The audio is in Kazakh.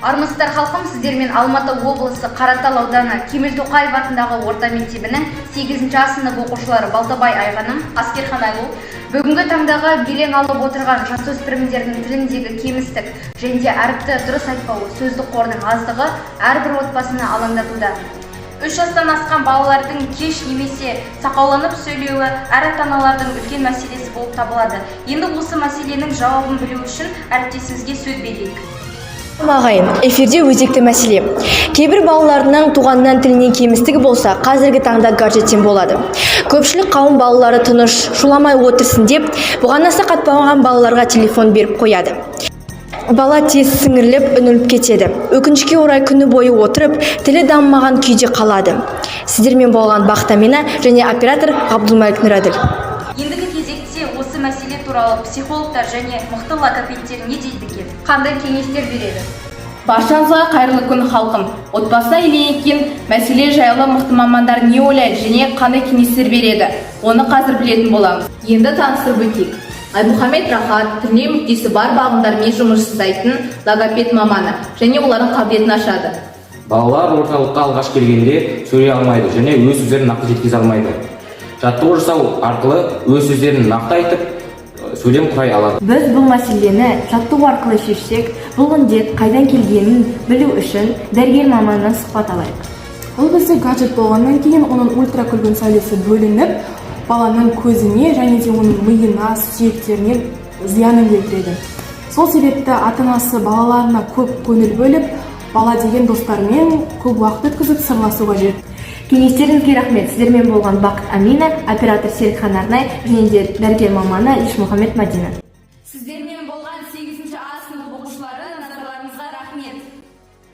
Армысыздар, халқым! Сіздермен Алматы облысы, Қаратал ауданы, Кемел Тоқаев атындағы орта мектебінің 8 А сынып оқушылары Балтабай Айғаным, Аскерхан Айлу. Бүгінгі таңдағы белең алып отырған жасөспірімдердің тіліндегі кемістік және де әріпті дұрыс айтпауы, сөздік қорының аздығы әрбір отбасыны алаңдатуда. 3 жастан асқан балалардың кеш немесе сақауланып сөйлеуі әр ата-аналардың үлкен мәселесі болып табылады. Енді осы мәселенің жауабын білу үшін әріптесімізге сөз берейік. Ағайын, эфирде өзекті мәселе. Кейбір балаларының туғаннан тілінен кемістігі болса, қазіргі таңда гаджеттен болады. Көпшілік қауым балалары тыныш, шуламай отырсын деп, бұған аса қатпаған балаларға телефон беріп қояды. Бала тез сіңіріліп, үңіліп кетеді. Өкінішке орай, күні бойы отырып, тілі дамымаған күйде қалады. Сіздермен болған Бақыт Амина және оператор Ғабдулмәлік Нұрәділ. Ендігі кезекте осы мәселе туралы психологтар және мықты логопедтер не дейді екен? Қандай кеңестер береді? Баршаңызға қайырлы күн, халқым! Отбасына еленген мәселе жайлы мықты мамандар не ойлайды және қандай кеңестер береді, оны қазір білетін боламыз. Енді таныстырып өтейік. Аймұхамед Рахат, тіліне мүддесі бар бағымдармен жұмыс жасайтын логопед маманы және олардың қабілетін ашады. Балалар орталыққа алғаш келгенде сөйлей алмайды және өз сөздерін нақты жеткізе алмайды. Жаттығу жасау арқылы өз сөздерін нақты айтып, сөйлем құрай алады. Біз бұл мәселені жаттығу арқылы шешсек, бұл індет қайдан келгенін білу үшін дәрігер маманнан сұхбат алайық. Бұл бізде гаджет болғаннан кейін оның ультракүлгін сәулесі бөлініп, баланың көзіне және де оның миына, сүйектеріне зиянын келтіреді. Сол себепті ата анасы балаларына көп көңіл бөліп, бала деген достарымен көп уақыт өткізіп, сырласу қажет. Кеңестеріңізге рахмет. Сіздермен болған Бақыт Амина, оператор Серікхан Арнай және де дәрігер маманы Ешмұхамед Мадина. Сіздермен